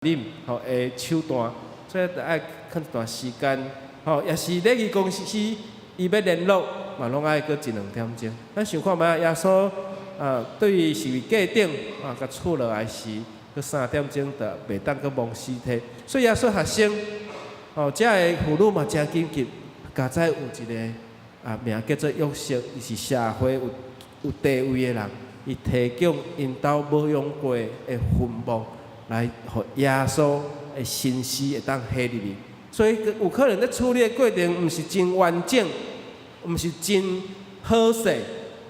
啉吼的手段，所以著愛囥一段時間，吼，也是禮儀公司伊欲聯絡，嘛攏愛閣一兩點鐘。咱想看覓仔，耶穌啊，對十字架頂啊，共處落來時，閣3點鐘就袂當閣摸屍體。所以耶穌學生，吼，遮个婦女嘛誠緊急，佳哉有一個啊名叫做約瑟，伊是社會有地位的人，伊提供𪜶兜無用過的墳墓，來予耶穌的身屍會當下入去。所以有可能咧處理的過程毋是真完整，毋是真好勢，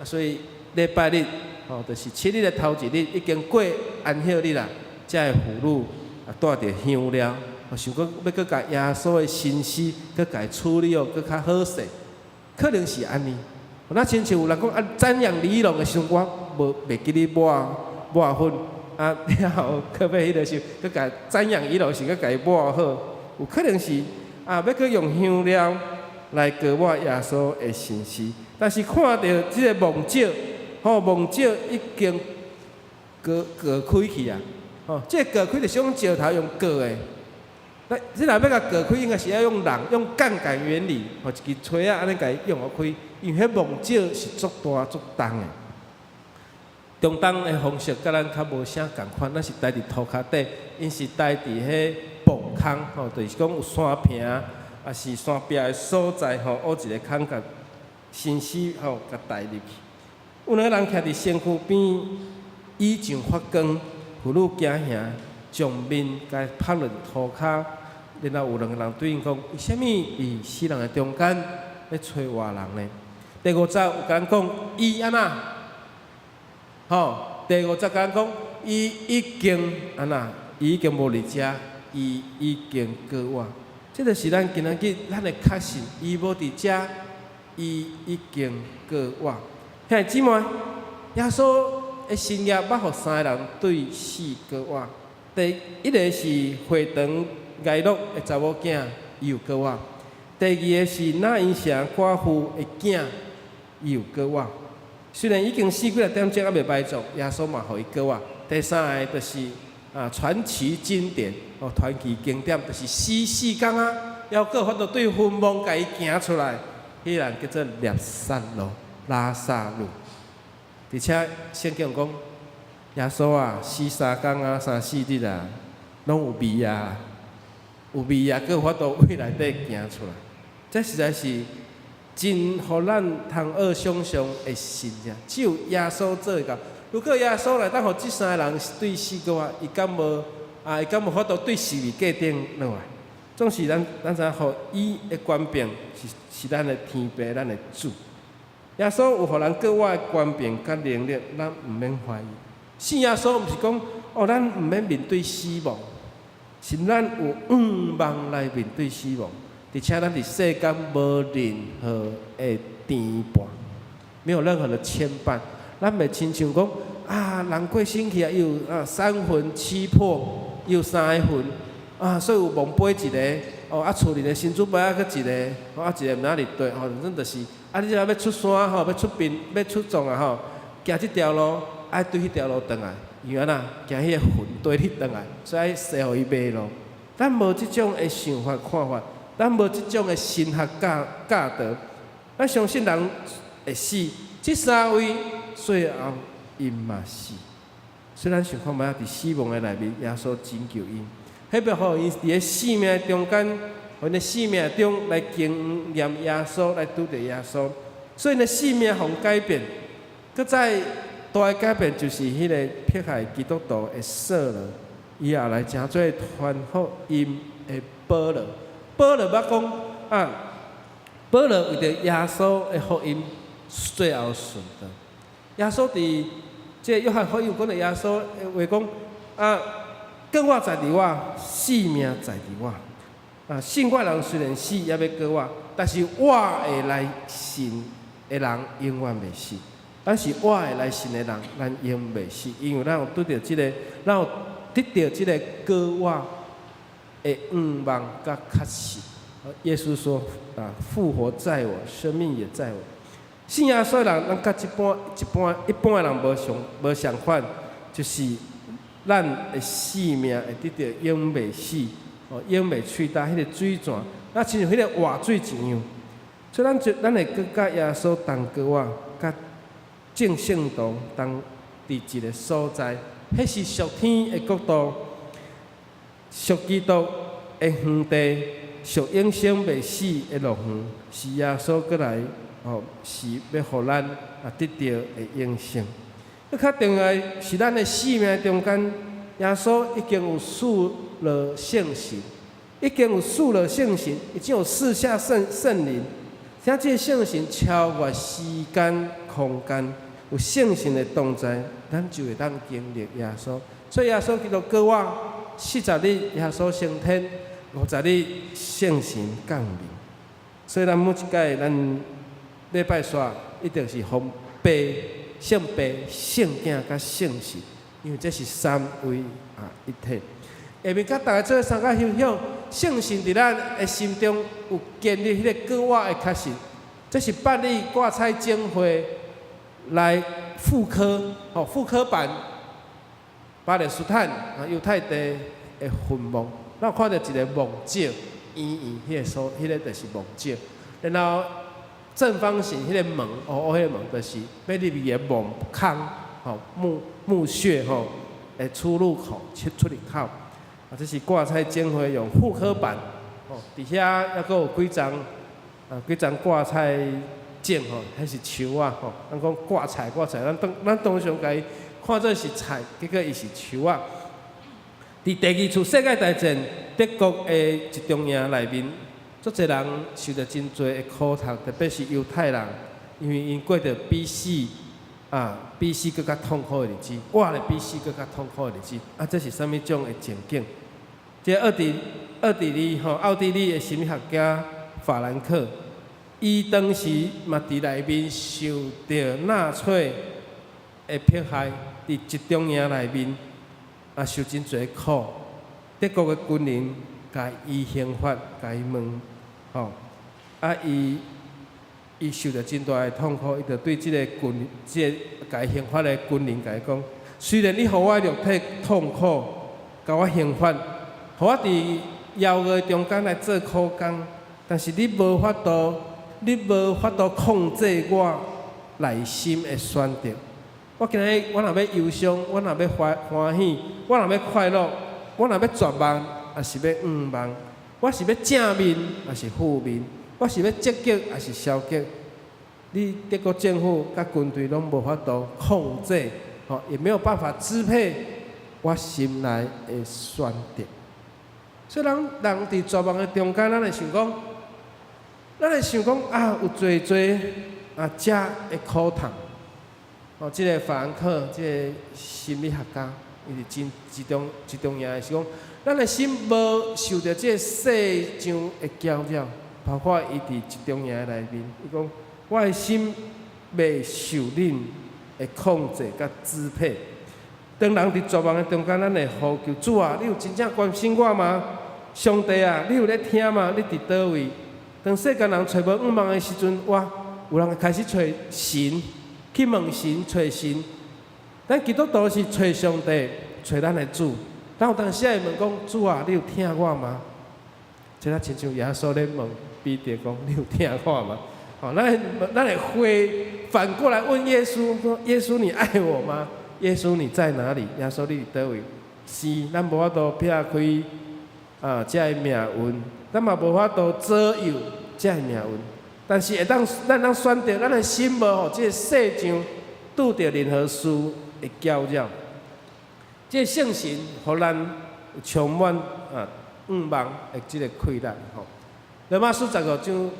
所以禮拜日，吼，就是7日的頭一日，已經過安息日啦。遮个婦女啊帶著香料，想講欲閣共耶穌的身屍閣共伊處理予閣較好勢，可能是按呢。若親像有人講啊，瞻仰儀容的時陣，我無袂記得抹抹粉，啊了後閣欲彼个時，閣共瞻仰儀容時，閣共伊抹好，有可能是啊，欲閣用香料來膏抹耶穌的身屍，但是看著這个墓石，吼，墓石已經割割開去啊！吼，這个割開就是用石頭用割的。那這若欲共割開，應該是愛用人用槓桿原理，吼，一支錘仔按呢共伊用予開，因為彼墓石是足大足重的。中東的方式佮咱較無啥仝款，咱是待佇塗跤底，𪜶是待佇彼墓空，吼，就是講有山坪，抑是山壁的所在，吼，挖一個空共身屍吼，共帶入去。有兩个人徛佇身軀邊，異象發光，婦女驚嚇，將面共拍落塗跤。然後有兩个人對𪜶講：為啥物佇死人的中間欲揣活人呢？第五節有共咱講，伊按怎？吼，第五節共咱講，伊已經按怎？伊已經無佇遮，伊已經過活。這就是咱今仔日咱的確信，伊無佇遮，伊已經過活。兄弟姊妹，耶穌的神蹟捌予三个人對死過活。第一个是會堂睚魯的查某囝，伊有過活；第二个是拿因城寡婦的囝，伊有過活。雖然已經死幾若點鐘猶未埋葬，耶穌嘛予伊過活。第三个就是啊傳奇經典哦，傳奇經典就是死4工啊，猶閣有法度對墳墓共伊行出來，彼个人叫做拿撒勒，拉撒路。而且聖經講，耶穌啊死3工啊，三四日啊，攏有味啊，有味啊，閣有法度佇內底行出來，這實在是真予咱通學想像的神蹟，只有耶穌做會到。如果耶穌來當予這三個人對死過活，伊敢無啊？伊敢無法度對十字架頂落來？總是咱知影，予伊的權柄是咱的天父，咱的主。耶穌有予人過活的權柄佮能力，咱毋免懷疑。信耶穌毋是講哦，咱毋免面對死亡，是咱有向望來面對死亡。而且咱佇世間無任何的牽絆，沒有任何的牽絆。咱袂親像講啊，人過身去啊，有啊三魂七魄，有三個魂啊，所以有墓碑一個，哦啊厝裡的神主牌啊，閣一個，哦啊一個毋知佇佗，吼，反正就是啊，你這欲出山吼，欲出殯，欲出葬啊吼，行這條路愛對彼條路轉來，因為按怎，驚彼个魂綴你轉來，所以愛踅予伊迷路。咱無這種的想法看法。咱無這種的神學教教導，咱相信人會死，這三位最後𪜶嘛死。雖然想看覓佇死亡的內面，耶穌拯救𪜶，彼欲予𪜶佇咧生命中間，𪜶的生命中來經驗耶穌，來拄著耶穌，所以𪜶的生命予改變。閣再大的改變就是彼个迫害基督徒的掃羅，伊後來成做傳福音的保羅。保羅捌講啊，保羅為著耶穌的福音，最後殉道。耶穌佇這個約翰福音講著耶穌的話講啊，過活在佇我，性命在佇我。啊，信我人雖然死，也欲過活，但是活會來信的人永遠袂死。但是活會來信的人，咱永袂死，因為咱有拄著這个，咱有得著這个過活的向望佮確信。耶穌說：啊，復活在我，生命也在我。信耶穌的人，咱佮一般一般一般的人無相無相款，就是咱的性命會得著永袂死，哦，永袂喙焦彼个水泉，啊，親像彼个活水一樣。所以咱就咱會閣佮耶穌同過活，佮眾聖徒同佇一个所在，彼是屬天的國度，屬基督的園地，屬永生袂死的樂園，是耶穌閣來哦，是欲予咱啊得著的永生。閣較重要的是咱的生命中間，耶穌已經有賜落聖神，已經有賜落聖神，已經有賜下聖靈。聽這个聖神超越時間空間，有聖神的同在，咱就會當經歷耶穌。所以耶穌基督過活40日，耶穌升天，50日聖神降臨。所以咱每一擺咱禮拜煞一定是奉父、聖父、聖囝佮聖神，因為這是三位啊一體。下面佮大家做相佮欣賞，聖神佇咱的心中有建立彼个過活的確信，這是辦理掛彩展會來復刻，吼復刻版巴勒斯坦啊猶太地的墳墓，咱有看著一个墓石，圓圓彼个所，彼个就是墓石，然後正方形彼个門，烏烏彼个門就是欲入去的墓空，吼墓穴吼的出入口，出入口。啊，這是掛彩展會用復刻版，吼，佇遐猶閣有幾叢啊，幾叢掛彩種吼，彼是樹仔吼。咱講掛彩掛彩，咱當常共伊看做是菜，結果伊是樹仔。佇第二次世界大戰，德國的集中營內面，足濟人受著真濟的苦頭，特別是猶太人，因為𪜶過著比死啊，比死閣較痛苦的日子，活咧比死閣較痛苦的日子。啊，這是啥物種的情景？這奧地利吼，奧地利的心理學家法蘭克，伊當時嘛佇內面受著納粹的迫害，佇集中營內面也受真濟苦。德國的軍人共伊刑罰，共伊問，吼，啊伊受著真大的痛苦，伊就對這个軍，這个共伊刑罰的軍人共伊講：雖然你予我的肉體痛苦，共我刑罰，予我佇牢獄中間來做苦工，但是你無法度控制我內心的選擇。我今日我若欲憂傷，我若欲歡喜，我若欲快樂，我若欲絕望，抑是欲向望？我是欲正面，抑是負面？我是欲積極，抑是消極？你德國政府佮軍隊攏無法度控制，吼，也沒有辦法支配我心內的選擇。所以，咱人佇絕望的中間，咱會想講啊，有濟濟啊，遮的苦痛。哦，這个法蘭克，這个心理學家，伊是真真重要的是講，咱的心無受著這个世上的攪擾，包括伊佇集中營內面，伊講我的心袂受恁的控制佮支配。當人佇絕望的中間，咱會呼求主啊！你有真正關心我嗎？上帝啊，你有咧聽嗎？你佇佗位？當世間人揣無向望的時陣，哇，有人會開始揣神，去問神、揣神。咱基督徒是揣上帝、揣咱的主。咱有當時會問講：主啊，你有疼我嗎？這若親像耶穌咧問彼得講：你有疼我嗎？吼，咱會反過來問耶穌說：耶穌，你愛我嗎？耶穌，你在哪裡？耶穌，你佇佗位？是，咱無法度撇開啊，這个命運，咱嘛無法度左右這个命運。但是會當，咱當選擇，咱的心無予這个世上拄著任何事的攪擾。這个聖神予咱充滿啊向望的這个氣力吼。羅馬書15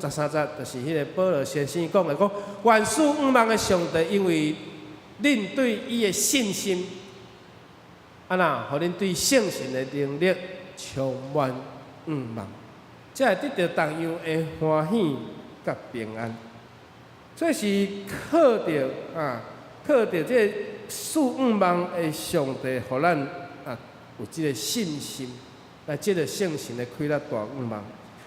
章13節，就是彼个保羅先生講的，講願賜向望的上帝，因為恁對伊的信心，啊若，予恁對聖神的能力充滿向望，才會得著同樣的歡喜佮平安。這是靠著啊，靠著這个賜向望的上帝，予咱啊有這个信心，來藉著聖神的氣力大向望。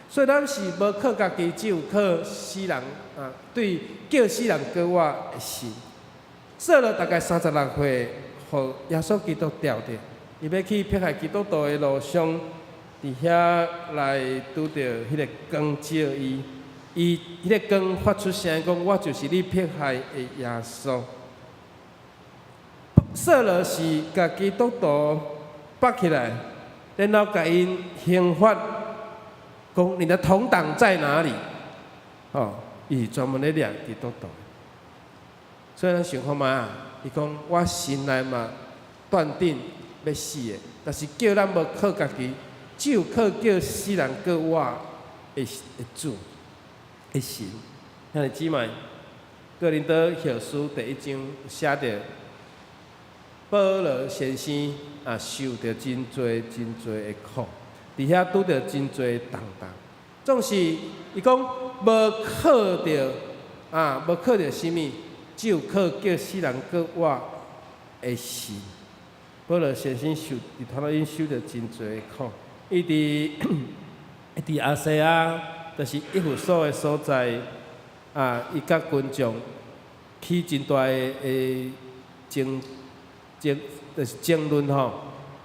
所以咱是無靠家己，只有靠死人啊，對叫死人過活的神。掃羅大概36歲，予耶穌基督召著，伊欲去迫害基督徒的路上，佇遐來拄著彼个光照伊，伊彼个光發出聲講：我就是你迫害的耶穌。掃羅是共基督徒綁起來，然後共𪜶刑罰，講你的同黨在哪裡？吼，伊是專門咧掠基督徒。所以咱想看覓啊？伊講我心內嘛斷定欲死的，但是叫咱無靠家己，只有靠叫死人閣活的主的神。兄弟姊妹，哥林多後書第一章寫著，保羅先生啊受著真濟真濟的苦，佇遐拄著真濟重擔，總是伊講無靠著啊，無靠著啥物，只有靠叫死人閣活的神。保羅先生受佇頭拄受著真濟的苦，伊佇亞細亞，就是以弗所的所在啊，伊佮群眾起真大的爭爭，就是爭論吼。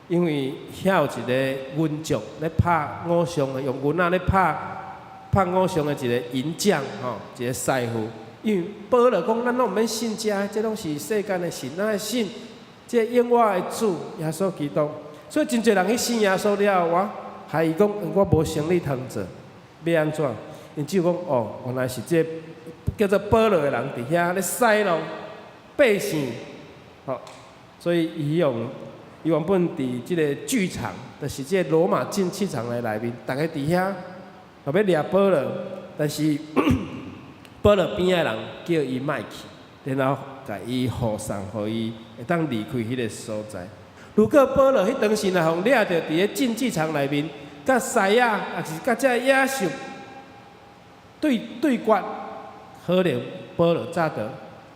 因為遐有一個銀匠咧拍偶像的，用銀仔咧拍拍偶像的一個銀匠吼，一個師傅。因為保羅講，咱攏毋免信這，這攏是世間的神，咱愛信這永活的主耶穌基督。所以真濟人去信耶穌了後，我害伊講我無生意通做，欲按怎？𪜶只有講哦，原來是這叫做保羅的人佇遐咧使弄百姓，吼，所以伊用伊原本佇這个劇場，就是這個羅馬競技場的內面，逐家佇遐欲掠保羅，但是保羅邊仔的人叫伊莫去，然後共伊護送，予伊會當離開彼个所在。如果保羅彼當時若予掠著佇咧競技場內面，佮獅仔，抑是佮這野獸對對決，可能保羅早就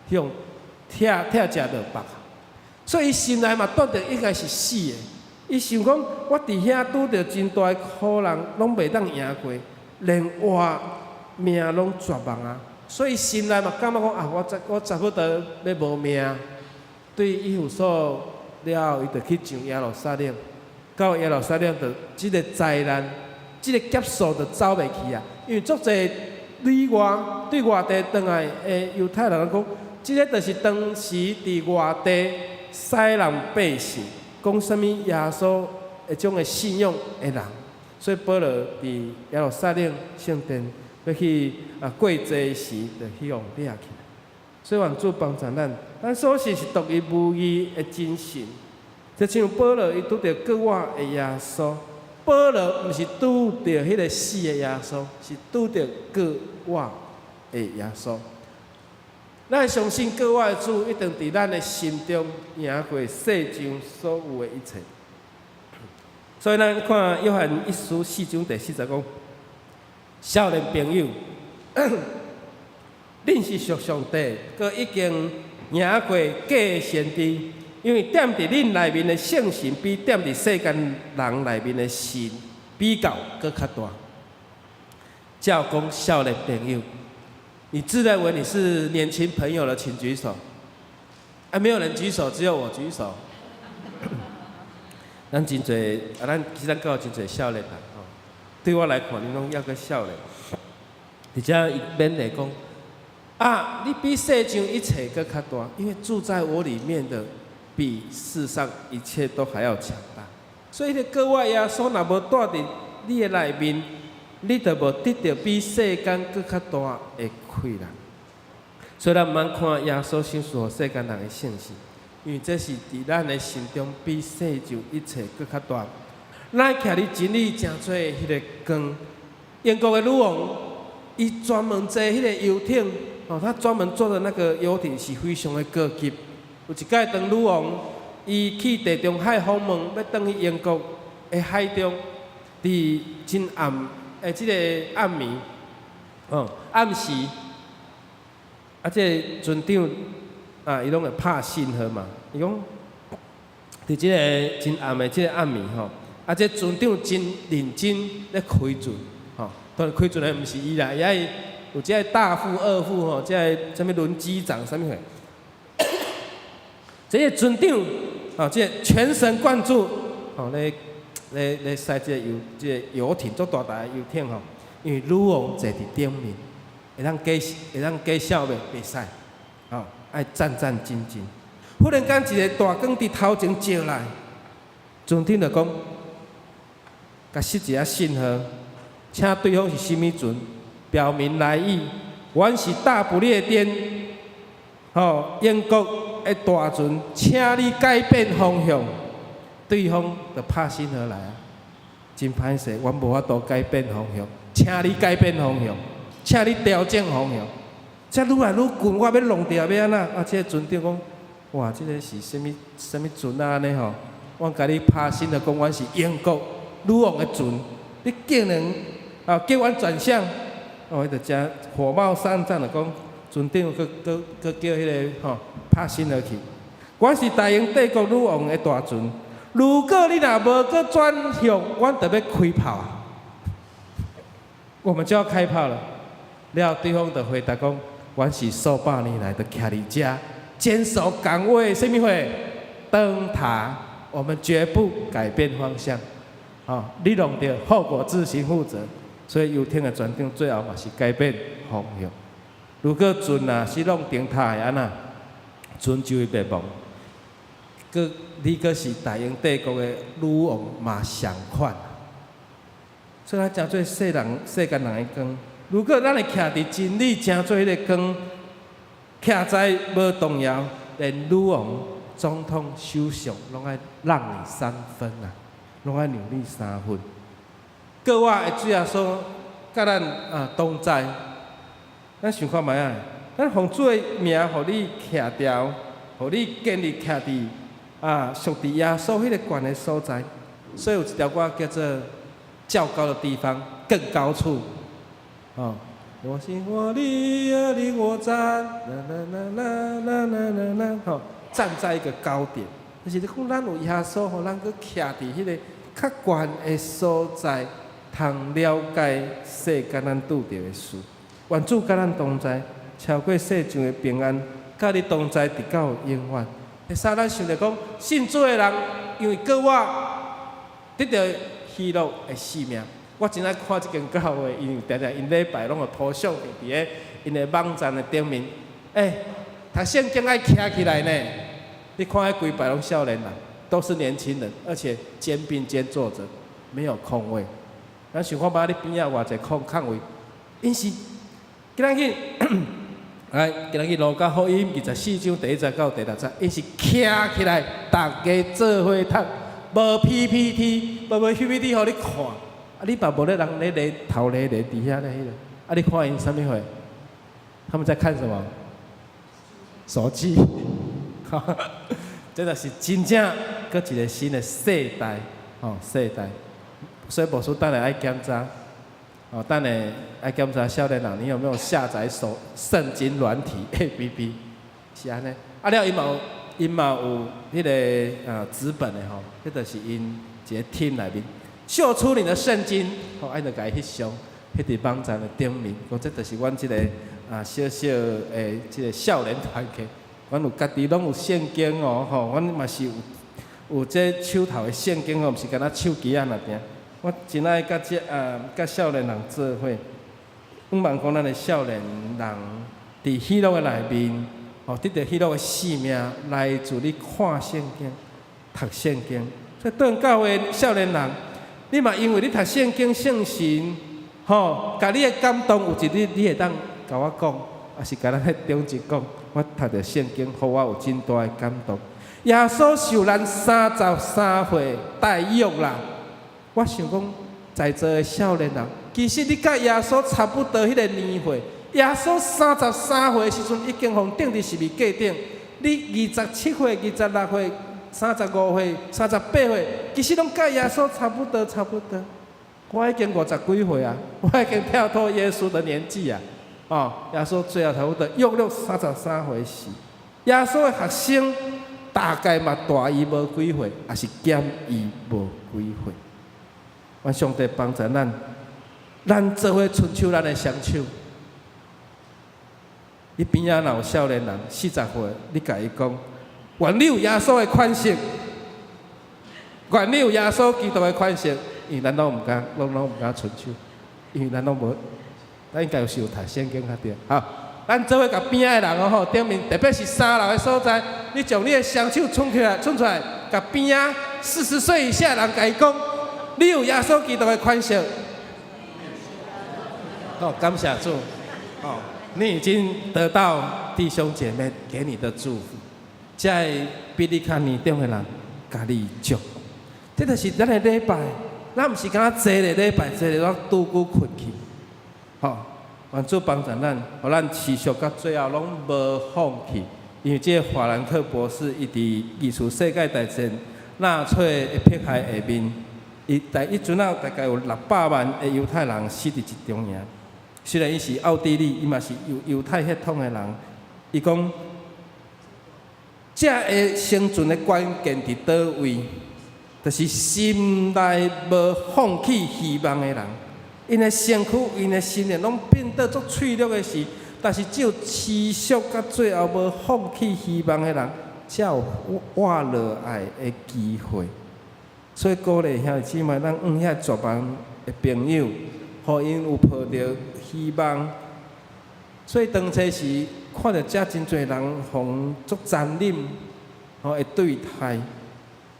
予拆拆食落腹。所以伊心內嘛斷定應該是死的。伊想講，我佇遐拄著真大的苦難，攏袂當贏過，連活命攏絕望啊！所以心內嘛感覺講啊，我差不多欲無命。對以弗所了後，伊就去上耶路撒冷。到耶路撒冷就這个災難，這个劫數就走袂去啊！因為足濟旅外對外地轉來的猶太人講，這个就是當時佇外地使人百姓講啥物耶穌彼種的信仰的人，所以保羅佇耶路撒冷聖殿欲去啊過節時，就去予掠起來。所以願主幫助咱，咱所信是獨一無二的真神。就像保羅伊拄著閣活的耶穌，保羅毋是拄著彼个死的耶穌，是拄著閣活的耶穌。咱相信閣活的主一定佇咱的心中贏過世上所有的一切。所以咱看約翰一書四章第四節講：少年朋友，恁是屬上帝，閣已經贏過假先知，因為踮佇恁內面的聖神比踮佇世間人內面的神比較閣較大。照講少年朋友，你自認為你是年輕朋友的，請舉手。啊，沒有人舉手，只有我舉手。咱真濟啊，咱其實咱閣有真濟少年人吼。對我來看，恁攏猶閣少年。而且伊勉勵講，啊，你比世上一切閣較大，因為住在我裡面的比世上一切都還要強大。所以，彼個閣活耶穌若無蹛佇你的內面，你就無得著比世間閣較大的氣力。所以，咱毋通看耶穌賞賜予世間人的聖神，因為這是佇咱的心中比世上一切閣較大。咱徛佇真理成做彼个光。英國的女王，伊專門坐彼個遊艇，哦，他專門坐的那個遊艇是非常的高級。有一擺當女王，伊去地中海訪問，欲轉去英國的海中，佇真暗的這个暗暝，哦，暗時，啊，這个船長啊，伊攏會拍信號嘛，伊講，佇這个真暗的這个暗暝吼，啊，這船長真認真咧開船，吼，當然開船的毋是伊啦，伊愛有這个大副、二副吼，這个啥物輪機長啥物貨，這个船長啊，這個全神貫注吼咧咧咧駛這個遊這個遊艇，足大台的遊艇吼，因為女王坐佇頂面，會當假笑袂？袂使，吼，愛戰戰兢兢。忽然間一个大光佇頭前照來，船長就講，共釋一下信號，請對方是啥物船，表明來意。阮是大不列顛，吼，英國的大船，請你改變方向。對方就拍信號來啊，真歹勢，阮無法度改變方向，請你改變方向，請你調整方向。這愈來愈近，我欲弄著欲按怎？啊，這个船長講，哇，這个是啥物啥物船啊？按呢吼，阮共你拍信號講，阮是英國女王的船，你竟然啊叫阮轉向！哦，伊就誠火冒三丈的講，船長閣閣閣叫彼个吼拍信號去。阮是大英帝國女王的大船，如果你若無閣轉向，阮就欲開炮啊！我們就要開炮了。了，對方就回答講，阮是數百年來就徛佇遮，堅守崗位，啥物貨？燈塔，我們絕不改變方向。哦，你弄著，後果自行負責。所以遊艇的船長最後嘛是改變方向。如果船若是弄燈塔會按怎？船就會滅亡。閣你閣是大英帝國的女王嘛相款。所以咱成做世人世間人的光。如果咱會徛佇真理，成做彼个光，徛在無動搖，連女王、總統、首相攏愛讓你三分啊，攏愛讓你三分。閣我的主耶穌佮咱啊同在，咱想看覓啊？咱奉主的名，予你徛牢，予你堅立徛佇啊，屬佇耶穌彼个懸的所在。所以有一條歌叫做《較高的地方，更高處》。哦，我心我靈啊，領我站，啦啦啦啦啦啦啦，吼，站在一個高點。就是你講咱有耶穌，予咱閣徛佇彼個較懸的所在，通了解世間咱拄著的事。願主佮咱同在，超過世上的平安，佮你同在，直到永遠。會使咱想著講，信主的人，因為閣我得著喜樂的生命。我真愛看這間教會，因為定定𪜶禮拜攏有塗相片佇咧𪜶的網站的頂面。欸，讀聖經愛徛起來呢。你看彼規排攏少年人，都是年輕人，而且肩並肩坐著，沒有空位。咱想看覓你邊仔偌濟空空位？𪜶是今仔日來，今仔日路加福音24章第1節到第6節，𪜶是徛起來，逐家做伙讀，無 PPT，無 PPT 予你看。啊，你嘛無咧人咧咧頭咧咧佇遐咧彼个，啊，你看𪜶啥物貨？他們在看什麼？手機。這就是真正閣一個新的世代，吼世代。所以牧師等下愛檢查，哦，等下愛檢查少年人，你有沒有下載手聖經軟體 APP？是按呢。啊了，𪜶嘛有彼个紙本的吼，彼就是𪜶一个 team 內面秀出你的聖經，吼，愛就共伊翕相，翕佇網站的頂面，講這就是阮這個啊小小的這個少年團契，阮有家己攏有聖經哦，吼，阮嘛是有這手頭的聖經哦，毋是干焦手機仔爾爾。我真愛佮這啊，佮少年人做伙，向望講咱的少年人佇喜樂的內面，吼，得著喜樂的生命，來自你看聖經、讀聖經。所以，轉教會少年人，你嘛因為你讀聖經聖神，吼，共你的感動，有一日你會當共我講，抑是共咱彼長執講，我讀著聖經，予我有真大的感動。耶穌受咱33歲大約啦。我想講，在座的少年人，其實你佮耶穌差不多彼个年歲。耶穌三十三歲的時陣，已經予釘佇十字架頂。你27歲、26歲、35歲、38歲，其實攏佮耶穌差不多，差不多。我已經50幾歲啊，我已經跳脫耶穌的年紀啊。哦，耶穌最後差不多約略三十三歲死。耶穌的學生大概嘛大伊無幾歲，抑是減伊無幾歲。願上帝幫助咱，咱做伙伸出咱的雙手。你邊仔若有少年人40歲，你共伊講，願你有耶穌的款式。願你有耶穌基督的款式，因為咱攏毋敢，攏毋敢伸手，因為咱攏無，咱應該有是有讀聖經較對。好，咱做伙共邊仔的人哦吼，頂面特別是三樓的所在，你將你的雙手伸起來，伸出來，共邊仔40歲以下的人共伊講，你有耶穌基督的款式。哦，感謝主，哦，你已經得到弟兄姐妹給你的祝福，這會比你較年長的人共你祝。這就是咱的禮拜，咱毋是干焦坐咧禮拜，坐咧攏拄久睏去。吼，願主幫助咱，予咱持續到最後攏無放棄。因為這個法蘭克博士，伊佇二次世界大戰納粹的迫害下面，伊大彼陣仔大概有600萬的猶太人死佇集中營。雖然伊是奧地利，伊嘛是猶太血統的人。伊講，這个生存的關鍵佇佗位？就是心內無放棄希望的人，𪜶的身軀、𪜶的心靈攏變得足脆弱的時，但是只有持續到最後無放棄希望的人，才有活落來的機會。所以鼓勵兄弟姊妹，咱向遐絕望的朋友，予𪜶有抱著希望。所以當初時看著遮真濟人予足殘忍吼的對待。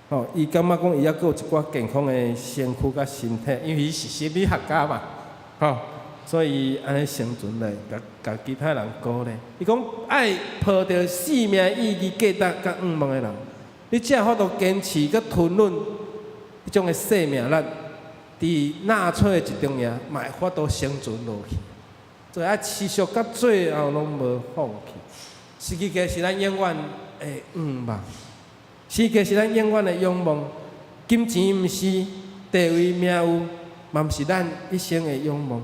吼，伊感覺講伊猶閣有一寡健康的身軀佮身體，因為伊是心理學家嘛，吼，所以按呢生存來，共共其他人鼓勵。伊講愛抱著生命意義、價值佮願望的人，你才有法度堅持佮吞忍彼種的生命力，佇納粹的集中營嘛會法度生存落去。所以愛持續到最後攏無放棄。十字架是咱永遠的願望。十字架是咱永遠的仰望，金錢毋是，地位名譽嘛毋是咱一生的仰望。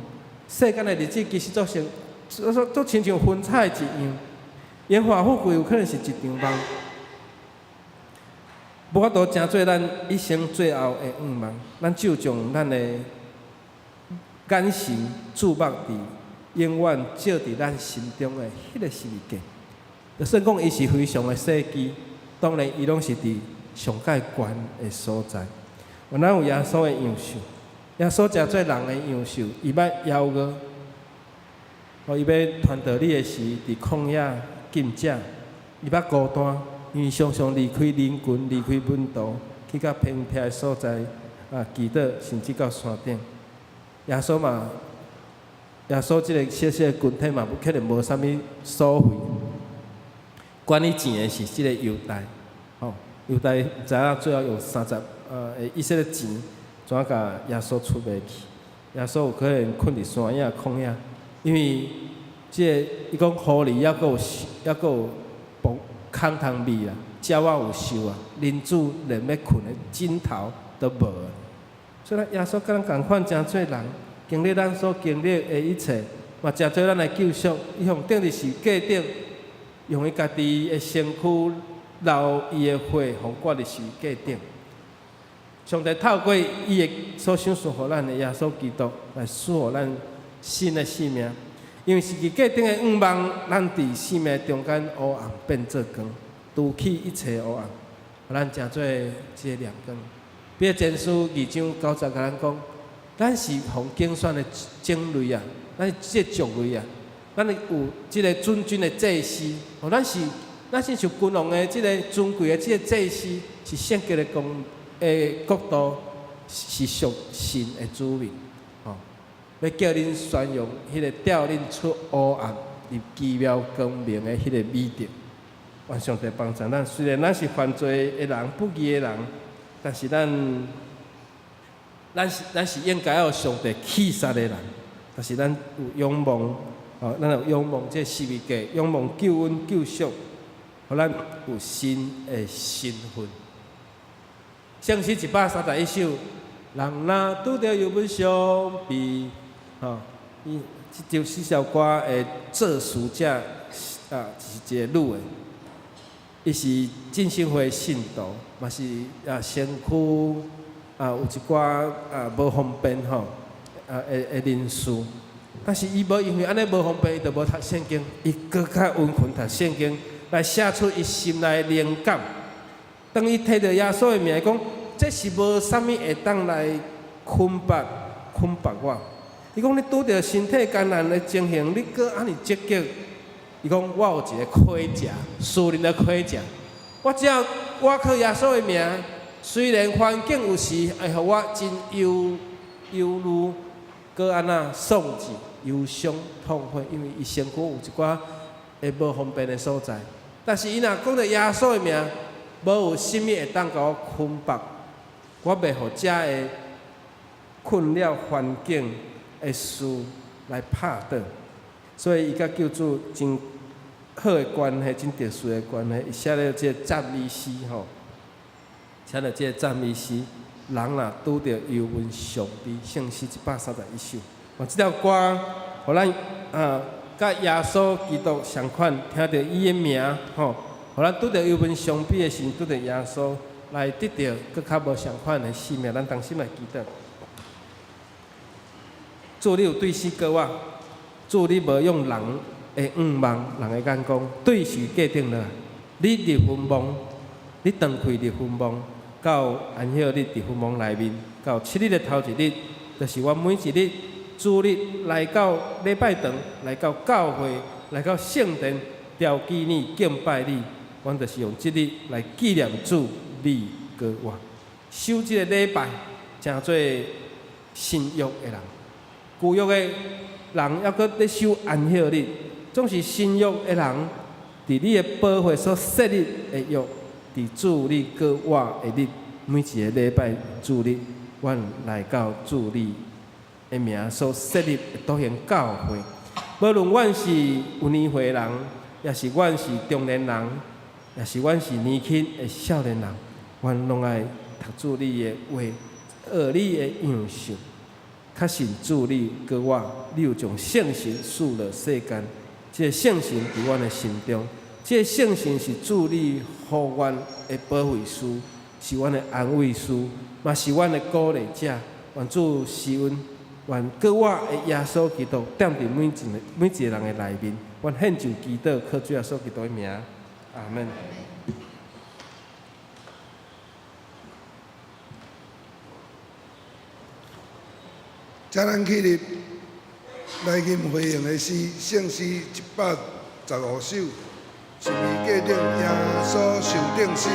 世間的日子其實足像，足足親像雲彩一樣，榮華富貴有可能是一場夢，無法度成做咱一生最後的願望。咱只有將咱的眼神注目佇永遠照佇咱心中的彼個十字架。就算講伊是非常的細枝，當然伊攏是佇上蓋懸的所在。咱有耶穌的樣式，耶穌成做人的樣式，伊捌枵餓，哦，伊欲傳道理的時，佇曠野禁食，伊捌孤單，因為常常離開人群，離開門徒，去到偏僻的所在啊，祈禱，甚至到山頂。耶穌嘛，耶穌這個小小的群體嘛，可能無啥物所謂。管伊錢的是這個猶大，吼，猶大毋知影最後用三十以色列錢，怎共耶穌出賣去？耶穌有可能睏佇山野曠野，因為這個伊講狐狸猶閣有猶閣有墓空通覕啦，鳥仔有岫啊，人子連欲睏的枕頭都無啊。所以耶穌佮咱仝款，成做人，經歷咱所經歷的一切，嘛成做咱的救贖。伊予釘佇十字架頂，用伊家己的身軀流伊的血，予掛佇十字架頂。上帝透過伊的所賞賜予咱的耶穌基督來賜予咱新的生命。因為十字架頂的願望，咱佇生命中間烏暗變做光，除去一切烏暗，予咱成做這個亮光。彼得前書二章九節共咱講，咱是予揀選的種類啊，咱是這個族類啊，咱有這個尊君的祭司，哦，咱是像君王的這個尊貴的這個祭司，是聖潔的公的國度，是屬神的子民，吼，欲叫恁宣揚彼個召恁出烏暗入奇妙光明的彼個美德。願上帝幫助咱，雖然咱是犯罪的人、不義的人，但是咱是應該予上帝氣殺的人，但是咱有仰望，哦，咱有仰望這十字架，仰望救恩救贖，予咱有新的身份。聖詩131首，人若拄著憂鬱傷悲，吼，伊這首這首歌的作詞者啊是一個女的，伊是浸信會信徒，嘛是啊身軀啊有一寡啊無方便吼啊的人士，但是伊無因為按呢無方便，伊就無讀聖經，伊閣較殷勤讀聖經，來寫出伊心內的靈感。當伊提著耶穌的名，講這是無啥物會當來捆綁捆綁我。伊講你拄著身體艱難的情形，你閣按呢積極。伊講我有一個盔甲，屬靈的盔甲。我只要倚靠耶穌的名，雖然環境有時會予我真憂憂慮，閣按怎喪志、憂傷、痛悔，因為伊身軀有一寡會無方便的所在。但是伊若講著耶穌的名，無有啥物會當共我捆綁，我袂予遮的困擾環境的事來拍倒。所以伊佮救主真好的關係，真特殊的關係。伊寫了這個讚美詩吼，寫了這個讚美詩，人若拄著憂悶傷悲，聖詩131首。哦，這條歌，予咱啊，佮耶穌基督相款，聽著伊的名吼，予咱拄著憂悶傷悲的時，拄著耶穌來得著閣較無相款的生命。咱同心來祈禱。主，你有對死過我。主，你無用人的願望、人的眼光對時過頂落。你入墳墓，你斷氣入墳墓，到安息日佇墳墓內面，到七日的頭一日，就是阮每一日主日來到禮拜堂，來到教會，來到聖殿，朝祈你敬拜你，阮就是用這日來紀念主你閣我。守這个禮拜，成做新約的人，舊約的人猶閣咧守安息日，總是新約的人，佇你的寶血所設立的約，佇主你閣我的日，每一个禮拜主日，阮來到主你的名所設立的多型教會。無論阮是有年歲人，抑是阮是中年人，抑是阮是年輕的少年人，阮攏愛讀主你的話，學你的樣式。確信主你閣我，你有將聖神賜落世間，這个聖神佇阮的心中，這个聖神是主你予阮的保惠師，是阮的安慰師，嘛是阮的鼓勵者。願主施恩，願閣我的耶穌基督踮佇每一個人的內面。阮獻上祈禱，靠主耶穌基督的名，阿門。請咱起立來吟回應的詩，聖詩115首，十字架頂耶穌受釘死。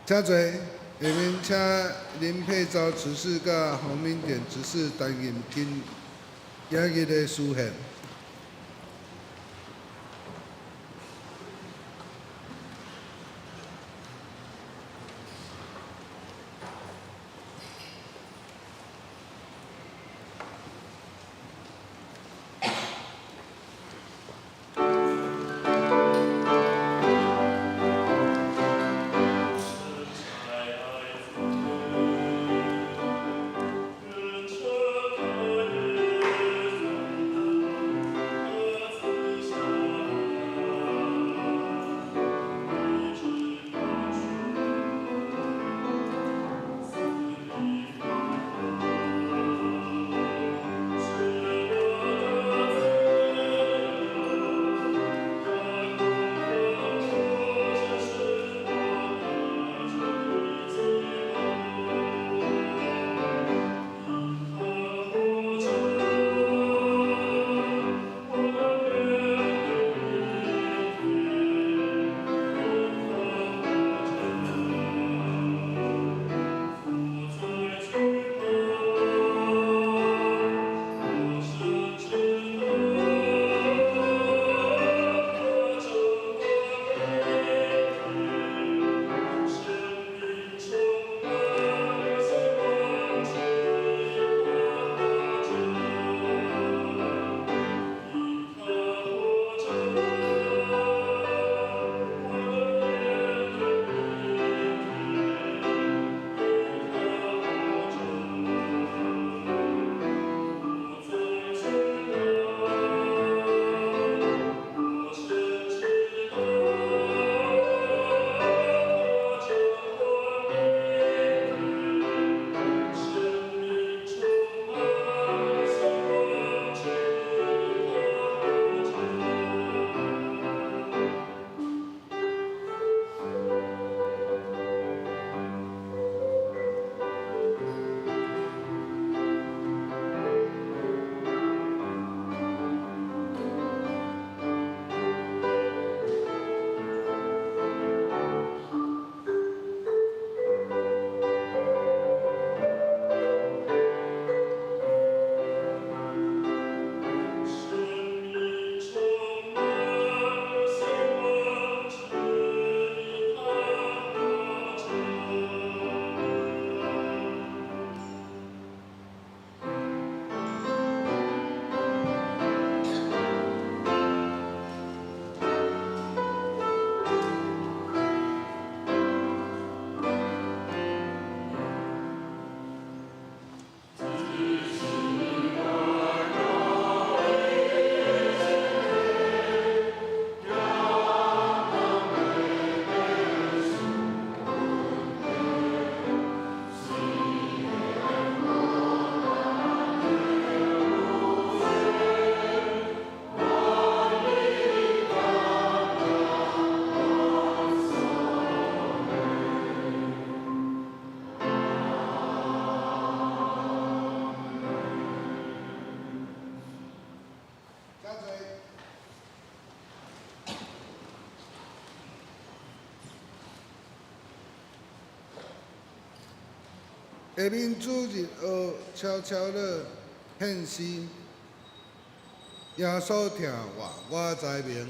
請坐，下面請林佩昭執事佮洪明典執事擔任今仔日的司獻。下面主日學悄悄樂獻詩，耶穌疼我，我知明。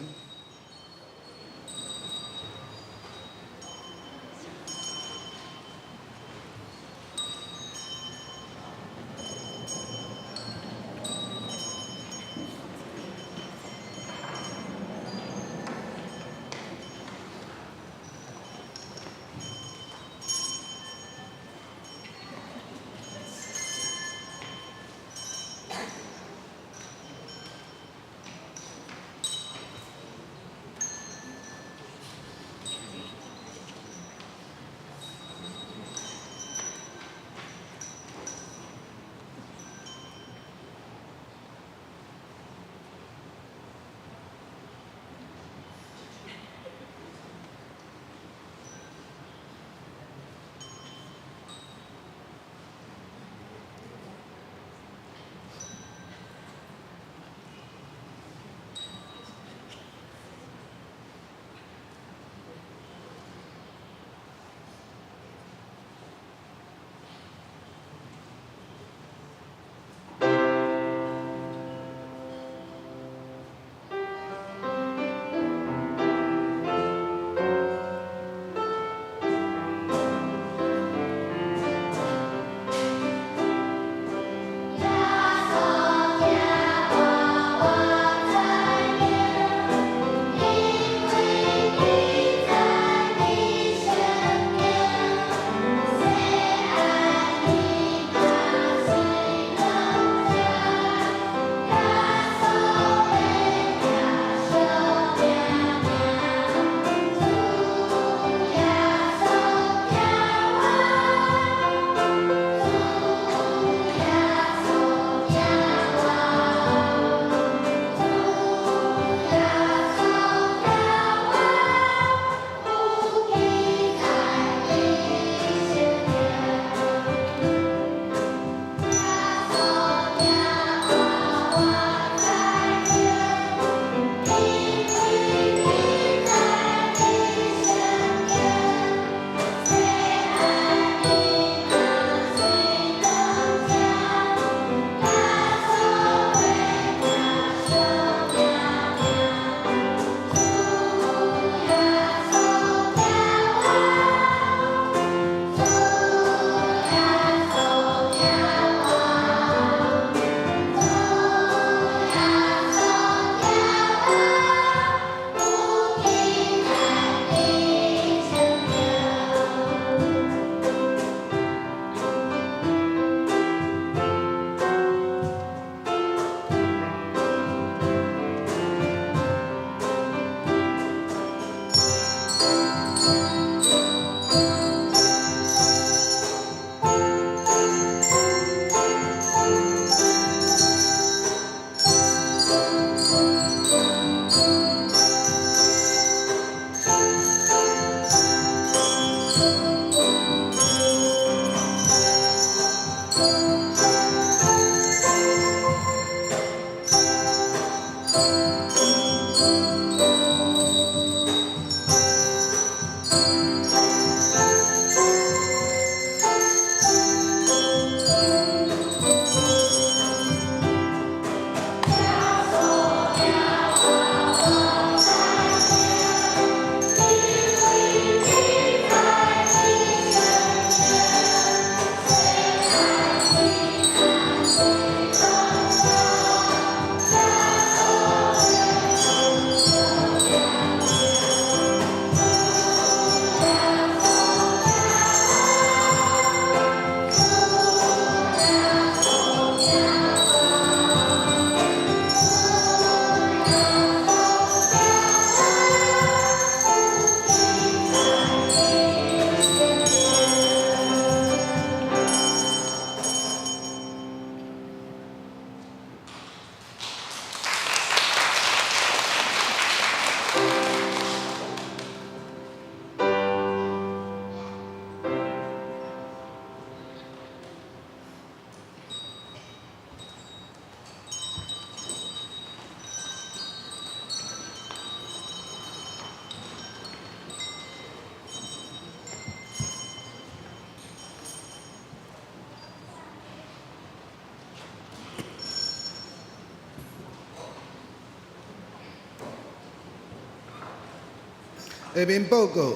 下面報告，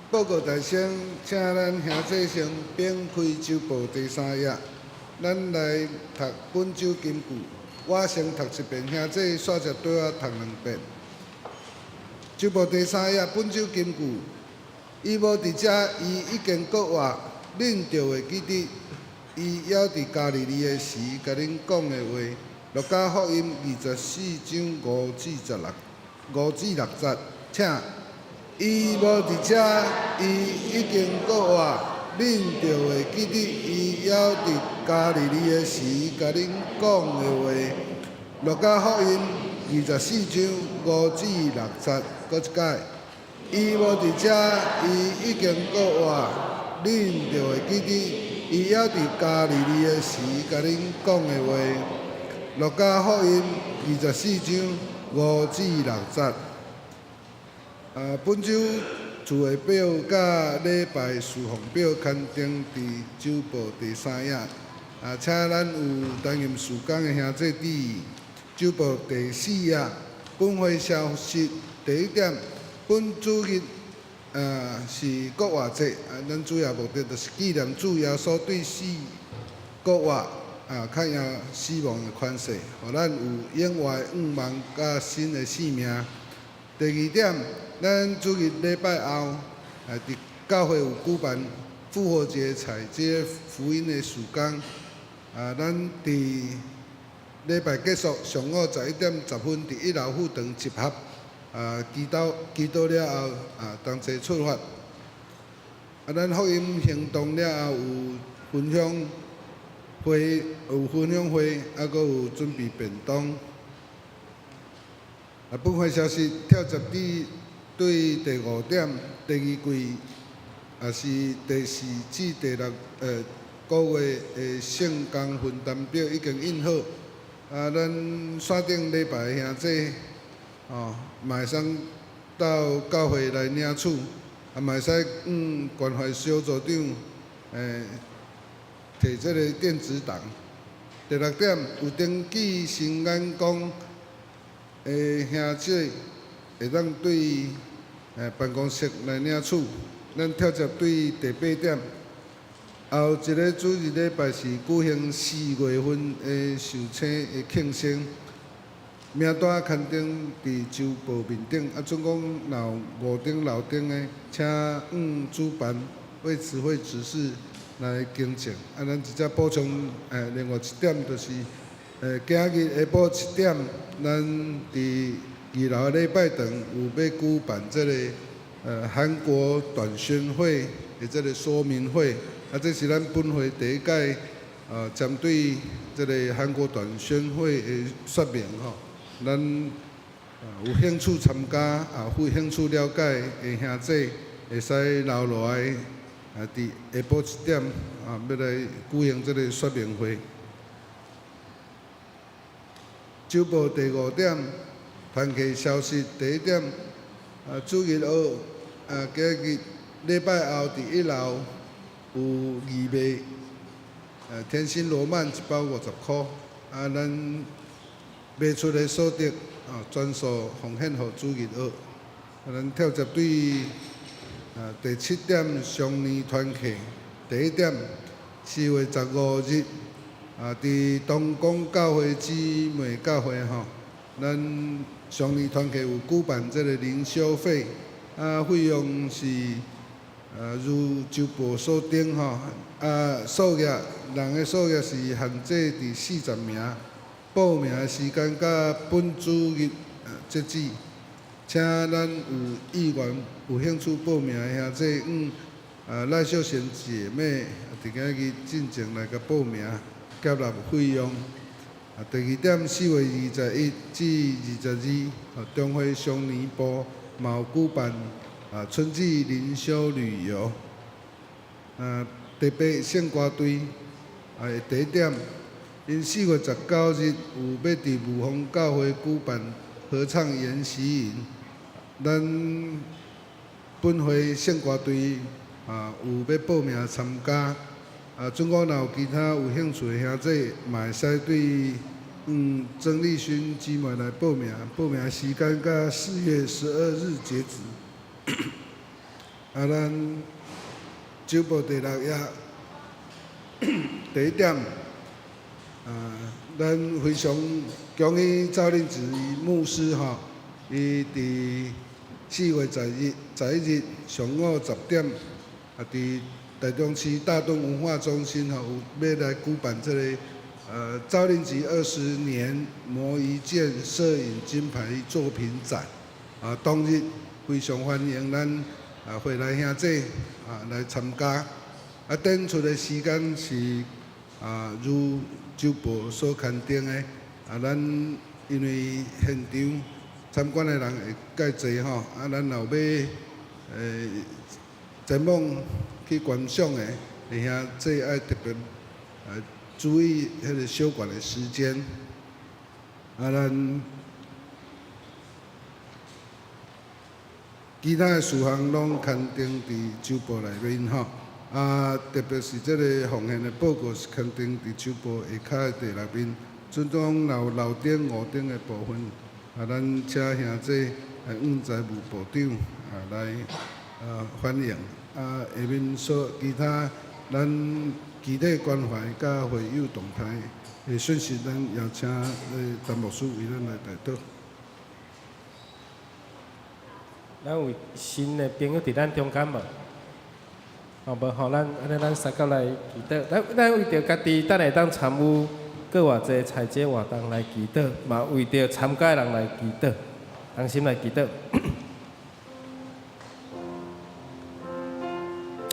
報告大聲，請咱兄弟先翻開週報第三頁，咱來讀本週金句。我先讀一遍，兄弟煞接對我讀兩遍。週報第三頁，本週金句。伊無佇遮，伊已經復活，恁著會記得，伊猶佇加利利的時，共恁講的話。路加福音24章5至16，5至6節，請。伊無佇遮，伊已經復活，恁著會記得，伊猶佇加利利的時，共恁講的話。路加福音24章5至6節，閣一擺。伊無佇遮，伊已經復活，恁著會記得，伊猶佇加利利的時，共恁講的話。路加福音24章5至6節。啊，本週聚會表佮禮拜侍奉表刊登佇週報第三頁。啊，請咱有擔任事工的兄弟注意。週報第四頁，本會消息第一點，本主日是復活節，啊，咱主要目的就是紀念主耶穌對死復活，啊，較贏死亡的權勢，予咱有永活的盼望佮新的生命。第二點，咱主日禮拜後，啊，佇教會有舉辦復活節採這福音的事工，啊，咱佇禮拜結束上午11點10分，佇一樓副堂集合，啊，祈禱祈禱了後，啊，同齊出發。啊，咱福音行動了後有分享會，有分享會，啊，閣有準備便當。啊，本會消息跳接至對第五點，第二季也是第四至第六個月的聖工分擔表已經印好。啊，咱線頂禮拜的兄弟，哦，嘛會使到教會來領取，啊，嘛會使關懷小組長，提這個電子檔。第六點，有登記新眼光的兄弟會當對辦公室來領取。咱跳接對第八點，後一个主日禮拜是舉行四月份的受洗的慶生，名單刊登佇週報面頂。啊，總共若有五頂六頂的，請按主辦維持會執事來更正。啊，咱直接補充，另外一點就是，今日下晡7點，咱佇二樓禮拜堂有欲舉辦這个韓國短宣會的這个說明會。啊，這是咱本會第一屆，針對這个韓國短宣會的說明吼。咱有興趣參加，啊，有興趣了解的兄弟，會使留落來，啊，佇下晡7點，啊，欲來舉行這个說明會。週報第五點，團契消息第一點，啊，主日學，啊，今日禮拜後佇一樓有義賣，天心羅曼一包50箍，啊，咱賣出的所得，啊，全數奉獻予主日學。啊，咱跳接對，啊，第七點雙年團契，第一點，4月15日，啊，佇東港教會姊妹教會吼，咱雙年團契有舉辦這个靈修會，啊，費用是如週報所登吼，啊，數額人的數額是限制佇40名，報名的時間到本主日截止，請咱有意願、有興趣報名的兄弟，賴秀賢姐妹佇今日進前來共報名，繳納費用。啊，第二點，4月21至22，中會雙年部嘛有舉辦啊春季靈修旅遊。啊，特別聖歌隊啊，第一點，𪜶4月19日有欲佇霧峰教會舉辦合唱研習營，咱本會聖歌隊啊有欲報名參加。啊，總共若有其他有興趣的兄弟，嘛會使對曾麗薰姊妹來報名，報名時間到4月12日截止。啊，咱週報第六頁第一點，啊，咱非常恭喜趙令吉牧師吼，伊佇4月10日、11日上午10點，啊，佇台中市大墩文化中心吼，有欲來舉辦這個趙令吉20年磨一劍攝影金牌作品展，啊，當日非常歡迎咱會內兄弟來參加。啊，展出的時間是如週報所刊登的。啊，咱因為現場參觀的人會較濟吼，啊，咱若有欲前往去觀賞的，兄弟愛特別注意彼個小館的時間。啊，咱其他的事項攏刊登佇週報內面吼。啊，特別是這个奉獻的報告是刊登佇週報下跤的第六面。陣中若有樓頂、屋頂的部分，啊，咱請兄弟向財務部長來反映。啊，下面所其他咱具體關懷佮會友動態的訊息，咱邀請陳牧師為咱來代禱。咱有新的朋友佇咱中間無？哦，無吼，咱按呢，咱三個來祈禱。咱咱為著家己，等會當參與閣偌濟採集活動來祈禱，嘛為著參加的人來祈禱，同心來祈禱。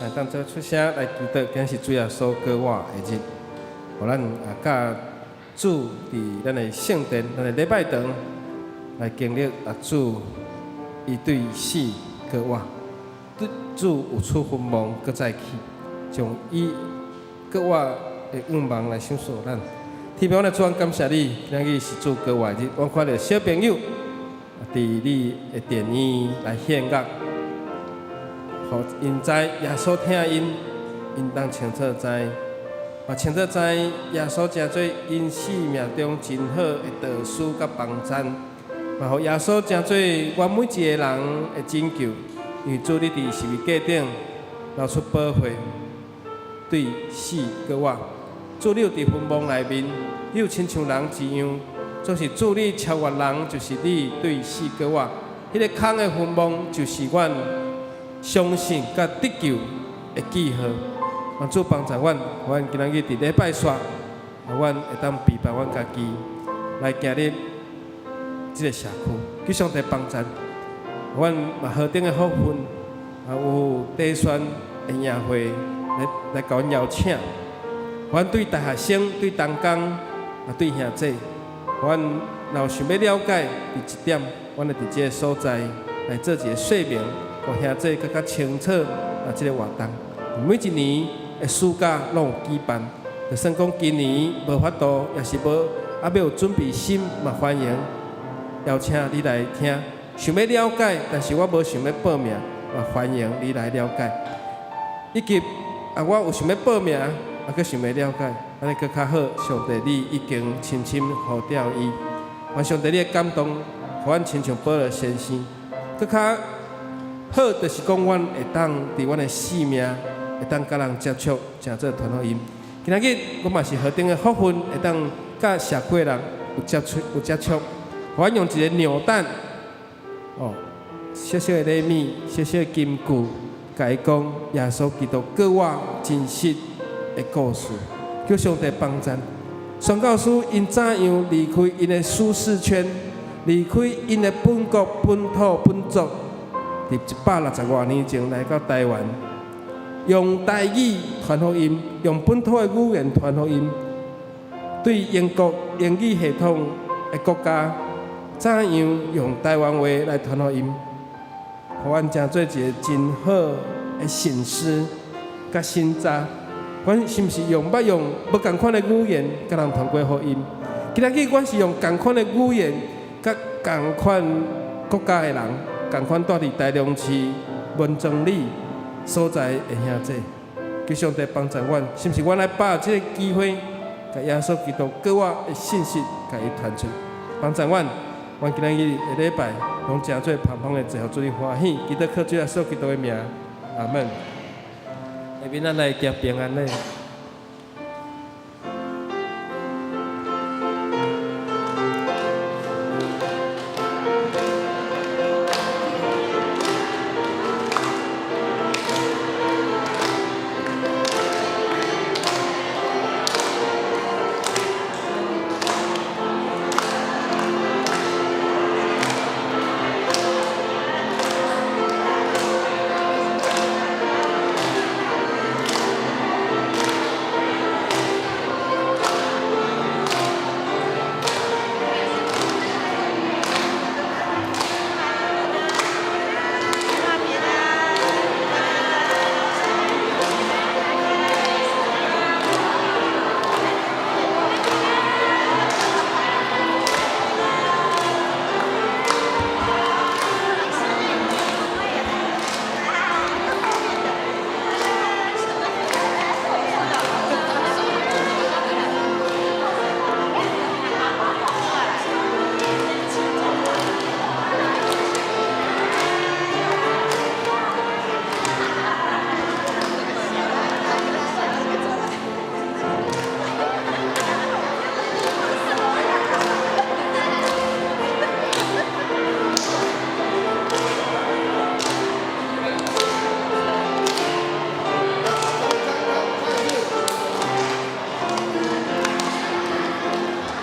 來，當做出聲來祈禱，今日是主耶穌閣活的日，予咱啊，佮主佇咱的聖殿、咱的禮拜堂來經歷啊主伊對死閣活。主有出墳墓，閣再起，將伊閣活的願望來賞賜咱。天父，阮的主，感謝你，今日是主閣活日，阮看著小朋友佇你的殿院來獻樂，予𪜶知耶穌疼𪜶，𪜶當清楚知，嘛清楚知耶穌成做𪜶生命中真好的導師佮幫贊，嘛予耶穌成做阮每一个人的拯救。因為主你佇十字架頂流出寶血，對死閣活。主你有佇墳墓內面，你有親像人一樣，總是主你超越人，就是你對死閣活。彼個空的墳墓，就是阮相信佮得救的記號。願主幫助阮，阮今仔日佇禮拜煞，啊，阮會當備辦阮家己來行入這個社區，求上帝幫助。阮嘛何等的福分，啊有地選的營會來來共阮邀請。阮對大學生、對同工、啊對兄弟，阮若有想欲了解佇這點，阮會佇這个所在來做一个說明，予兄弟閣較清楚啊這个活動。每一年的暑假攏有舉辦，就算講今年無法度，抑是無猶未有準備心，嘛歡迎邀請你來聽。想欲了解，但是我無想欲報名，嘛歡迎你來了解。以及啊，我有想欲報名，啊，閣想欲了解，按呢閣較好。上帝，你已經深深呼召伊，願上帝你的感動，予阮親像保羅先生，閣較好，就是講阮會當佇阮的生命，會當佮人接觸，成做傳福音。今仔日我嘛是何等的福分，會當佮社區的人有接觸，有接觸，予阮用一个紐帶。哦，小小的禮物，小小的金句，共伊講耶穌基督閣活真實的故事，求上帝幫贊。宣教師𪜶怎樣離開𪜶的舒適圈，離開𪜶的本國、本土、本族，佇160外年前來到台灣，用台語傳福音，用本土的語言傳福音，對英國英語系統的國家。怎樣用台灣話來傳福音，予阮成做一个真好的信使佮信札。阮是毋是用欲用無仝款的語言佮人傳過福音？今仔日阮是用仝款的語言佮仝款國家的人，仝款蹛佇台中市文昌里所在的兄弟，求上帝幫助阮，是毋是阮來把握這个機會，共耶穌基督閣活的信息共伊傳出，幫助阮。願今仔日的禮拜攏成做盼望的祭，予主你歡喜。祈禱靠主耶穌基督的名，阿門。下面咱來行平安禮。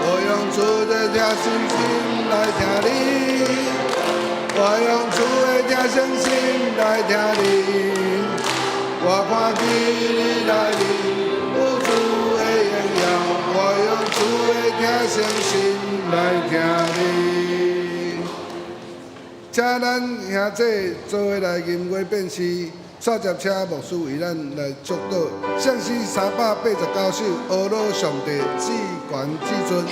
我用主的疼心心來聽你，我用主的疼心心來聽你，我看見你內面有主的榮耀，我用主的疼心心來聽你。請咱兄弟做伙來吟樂變詩，煞接請牧師為咱來祝禱。聖詩389首，阿羅上帝至懸至尊。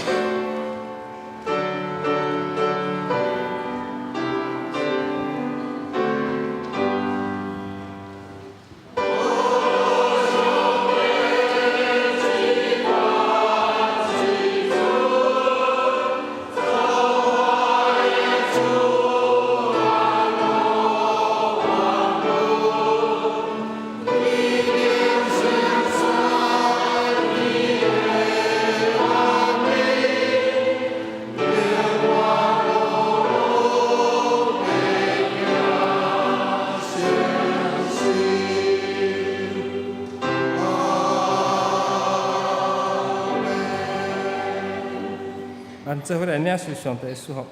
咱做伙來領受上帝的祝福。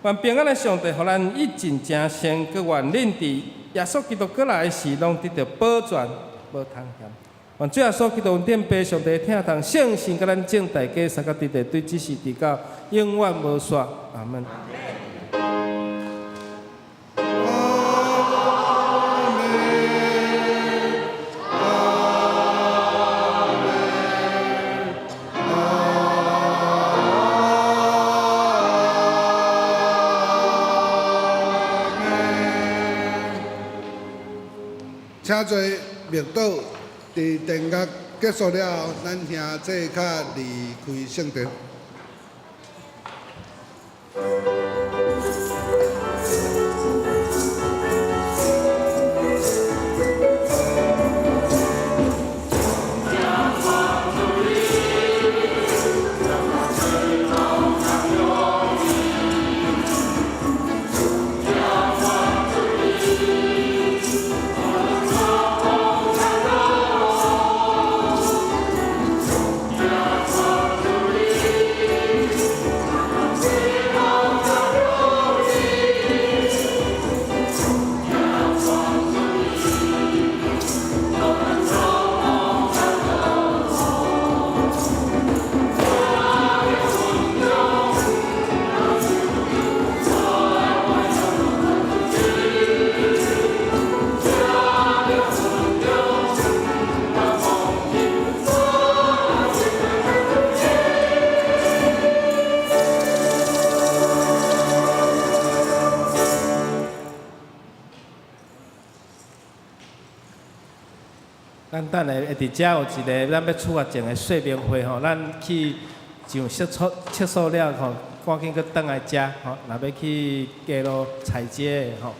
願平安的上帝，予咱一盡成聖，閣願恁佇耶穌基督閣來的時，攏得著保全，無通嫌。願主耶穌基督恩典、父上帝疼痛、聖神佮咱眾大家三個佇地對這時直到永遠無煞。阿門。請做默禱，佇殿樂結束了後，咱兄弟較離開聖殿。咱等下會佇遮有一个咱欲出發前的說明會吼，咱去上廁所了吼，趕緊閣轉來遮，吼，若欲去街路踩街的吼。